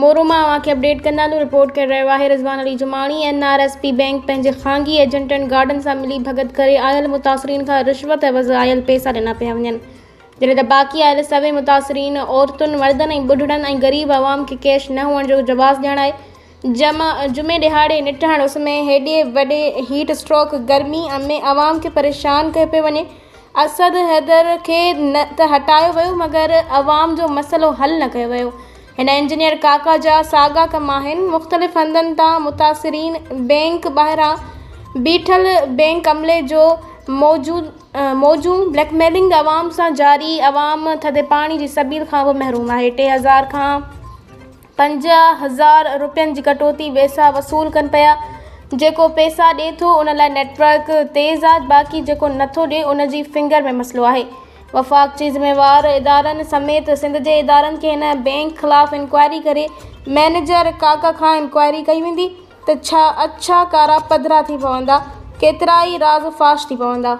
مورو مان اوهان کي اپڊيٽ ڪندا هلون رپورٽ ڪري رهيو آهي Rizwan Ali Jamani N R S P bank پنهنجي خانگي ايجنٽن گارڊن سان ملي ڀڳت ڪري آيل متاثرين کان رشوت عيوض آيل پئسا ڏنا پيا وڃن جڏهن ته باقي آيل سوين متاثرين عورتن مردن ۽ ٻڍڙن ۽ غريب عوام کي ڪيش نه هئڻ جو جواز ڄاڻائي جمعي ڏهاڙي نٽهڻ اس ۾ هيڏي وڏي هيٽ اسٽروڪ گرمي ۾ عوام کي پريشان ڪيو پيو وڃي، اسد حيدر کي ته هٽايو ويو مگر عوام جو مسئلو حل نه ڪيو ويو، هن انجنيئر ڪاڪا جا ساڳا ڪم آهن، مختلف هنڌن تان متاثرين بينڪ ٻاهران بيٺل بينڪ عملي جو موجون بليڪ ميلنگ عوام سان جاري، عوام ٿڌي پاڻي جي سبيل کان به محروم آهي، 3000 کان. 5000 روپين جي ڪٽوتي ويسا وصول ڪن پيا جيڪو پيسا ڏي ٿو ان لاء نيٽورڪ تيز آ باقي جيڪو نٿو ڏي ان جي فنگر ۾ مسئلو آهي وفاق جي ذميوار ادارن سميت سنڌ جي ادارن کي هن بينڪ خلاف انڪوائري ڪري مئنيجر ڪاڪا کان انڪوائري ڪئي ويندي ته ڇا اڇا ڪارا پڌرا ٿي پوندا ڪيترائي راز فاش ٿي پوندا.